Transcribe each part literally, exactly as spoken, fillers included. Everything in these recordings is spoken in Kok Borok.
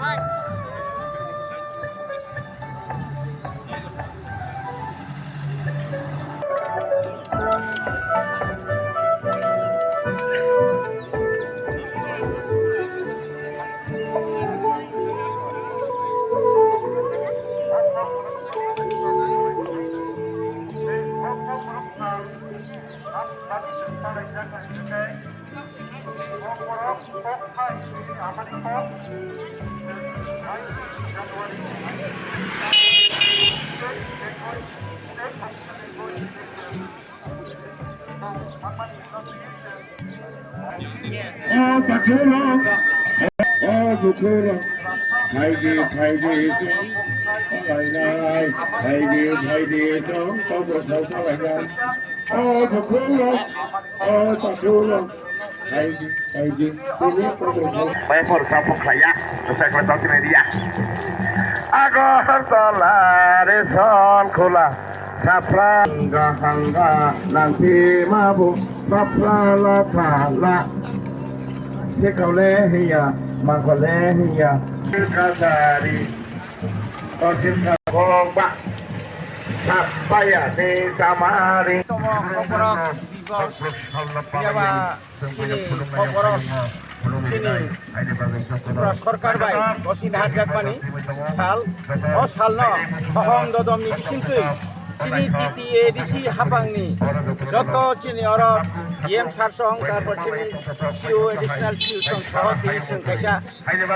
O takhurok, o bukhurok, phaidi, phaidi, phaidi, phaidi, chwng tok bwsai salainai. O bukhurok, o takhurok, phaidi, phaidi, phaidi. Bai phor sa phok khlaiya, bwsai khlai tok sinai diya. Agartala Reshon Khula. Safra hanga hanga nangpi mabu safra la thala. Sekaule hiya, mangkole hiya. Kasari. Kosim kabok ba. Sapaya ni tamari. Tomo kokorok bibos. Yaba. Chini kokborok chini Tripura sorkar bai gosi naharjakmani sal. O salno hohom dodomni bisingtwi chini T T A D C haphangni joto chini oro E M sir song, tarpor chini C O, additional C O song soho tini chwng kaisa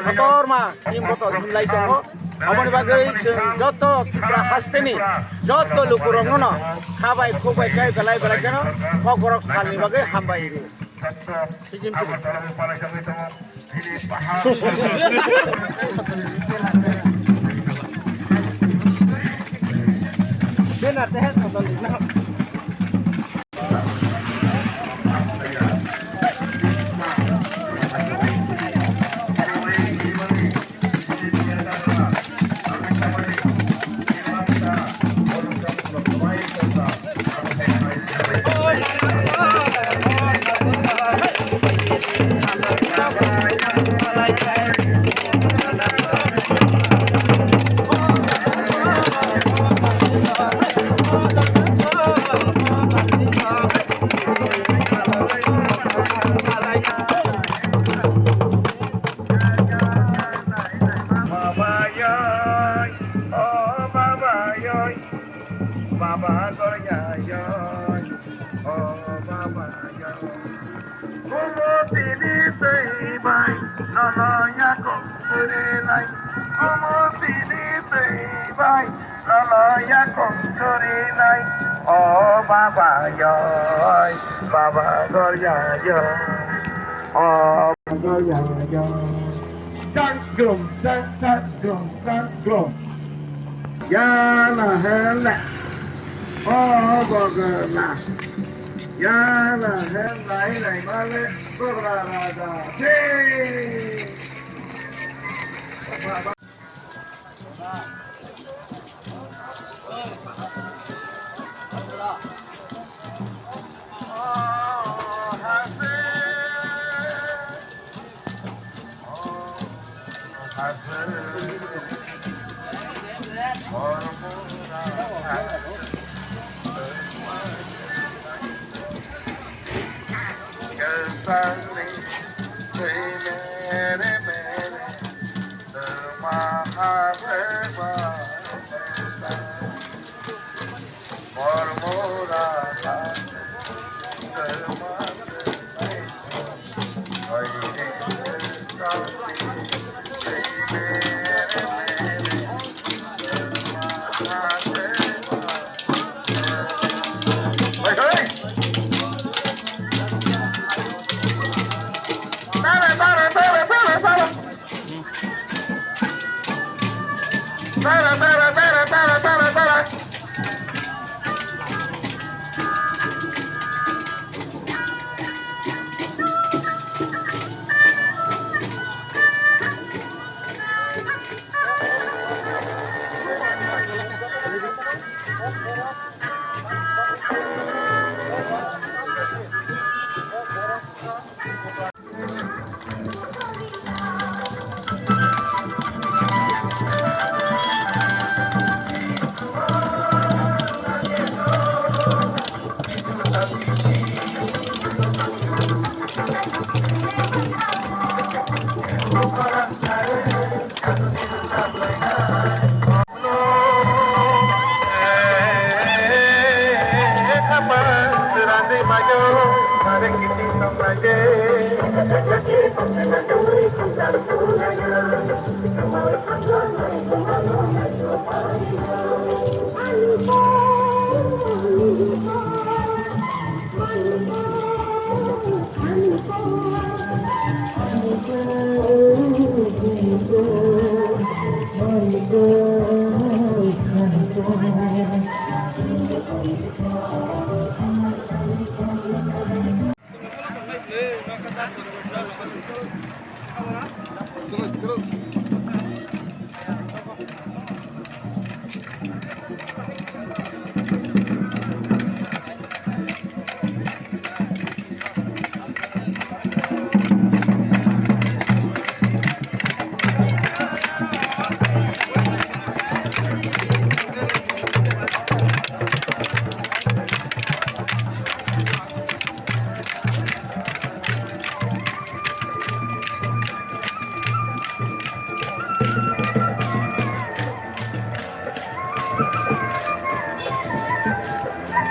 kotorma team botol himlai tongo. Aboni bagwi chwng joto Tripura hasteni joto lukurokno kha bai khuk bai kai belai belai kheno kokborok salni bagwi hambai rw. Hijim hijim. Baba yoi, oh baba yoi, baba goya yoi, oh baba yoi. Kumo tini tei bai, nono yakong turi lai. Kumo tini tei bai, nono yakong turi lai. Oh baba yoi, baba goya yoi, oh goya yoi. Tang grum, tang, tang grum, tang grum. Yana hela. Oh bogana. Yana hela, ilai male, bogana raja. Hey.